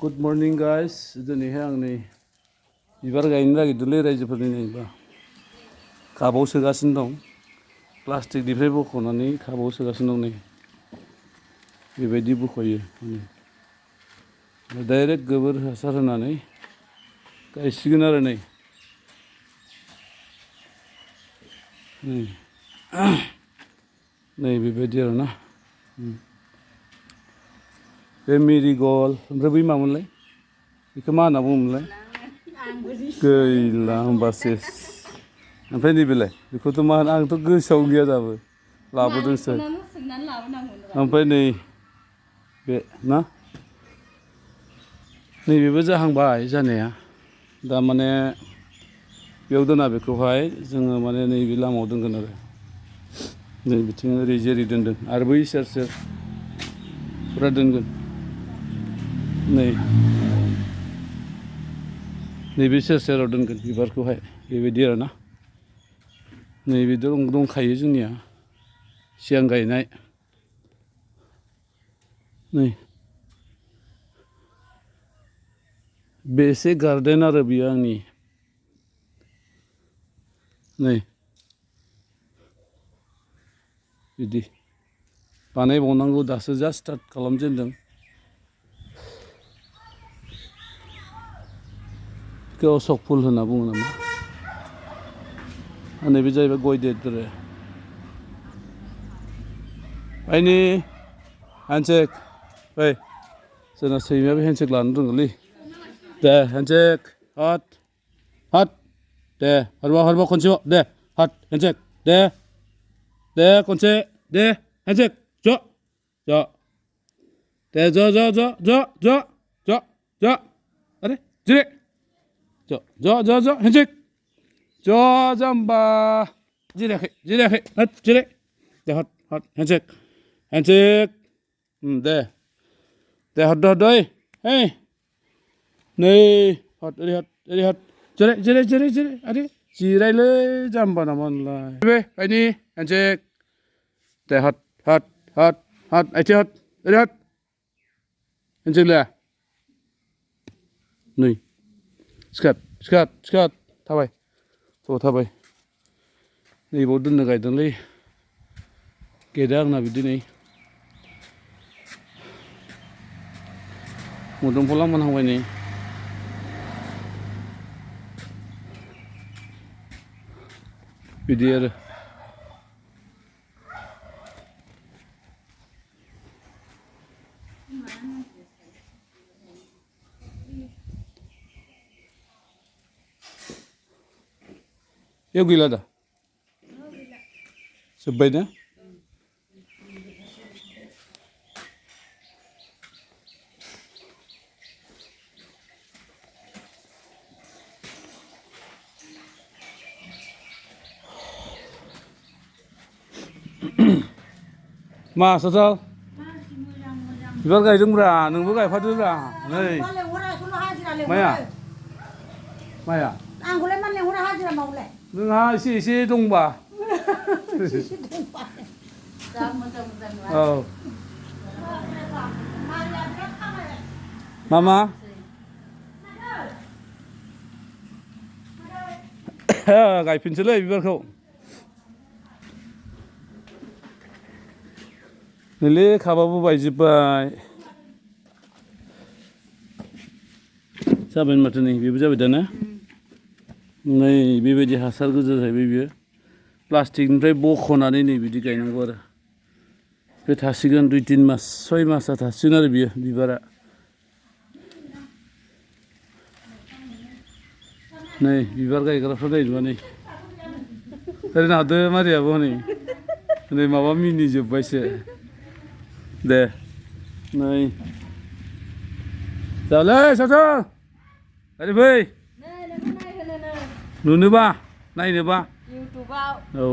Good morning guys. दिनैहाय आं नै बिबार गायनो नागिरदोंलै रायजोफोरनि नै काबाव सोगासिनो दं। प्लास्टिकनिफ्राय बख'नानै काबाव सोगासिनो दं नै। बेबायदि बख'यो। डाइरेक्ट गोबोर हासार होनानै गायसिगोन आरो नै। नै बेबायदि आरो ना। बे मेरिगल्ड ओमफ्राय बै मामोनलाय बेखौ मा होनना बुङोमोनलाय गैला होमबा सेस ओमफ्राय नैबेलाय बेखौथ' मा होनो आंथ' गोसोआव गैया दाबो लाबोदोंसो ओमफ्राय नै बे ना नैबेबो जाहांबाय जानाया दा माने बेयाव दोना बेखौहाय जोङो माने नैबे लामायाव दोनगोन आरो नै बिथिं ओरै जेरै दोनदों आरो बै सेर सेर फुरा दोनगोन नैबे सेर सेराव दोनगोन बिबारखौहाय बेबायदि आरो ना नैबे दंखायो जोंनिया सिगां गायनाय नै बेसे गार्डेन आरो बियो आंनि नै बिदि बानायबावनांगौ दासो जास्ट स्टार्ट खालामजेनदों बेखौ अशक फुल होनना बुङो नामा नैबे जाहैबाय गय देद्रे आइनि हेन्डसेक ओइ जोंना सैमायाबो हेन्डसेक लानो रोंगौलै दे हेन्डसेक हट हट दे हरबा खनसेबाव दे हट हेन्डसेक दे खनसे दे हेन्डसेक ज' दे ज' आरे जिरे ज' हेन्डसेक ज' जाम्बा जिरायाखै हट जिरे दे हट हेन्डसेक दे हट ओइ नै हट ओरै हट जिरे आरे जिरायलै जाम्बा नामा नोंलाय बे आइनि हेन्डसेक दे हट आइथिं हट ओरै हट हेन्डसेक लाया नै सिखार थाबाय नैबाव दोननो गायदोंलै गेदा आंना बिदि नै मोदोमफुला मोनहांबाय नै बिदि आरो बेयाव गैला दा जोब्बाय ना मा साथाल बिबार गायदोंब्रा नोंबो गायफादोब्रा नै माया आंखौलाय मा लेंहरा हाजिरा मावलाय नोंहा एसे दंबा औ मा गायफिनसैलै बिबारखौ नैलै काबाबो बायजोब्बाय जाबाय माथो नै बेबो जाबाय दाना नै बेबायदि हासार गोजा जाहैबाय बियो प्लास्टिकनिफ्राय बख'नानै नै बिदि गायनांगौ आरो बे थासिगोन 2-3 मास 6 मासआ थासिगोन आरो बियो बिबारा नै बिबार गायग्राफ्रा नायदोंबा नै ओरैनो हादो मारियाबो नै माबा मिनिजोब्बायसो दे नै जाबायलै साथाल ओरै फै नुनोबा नायनोबा इउटुबाव औ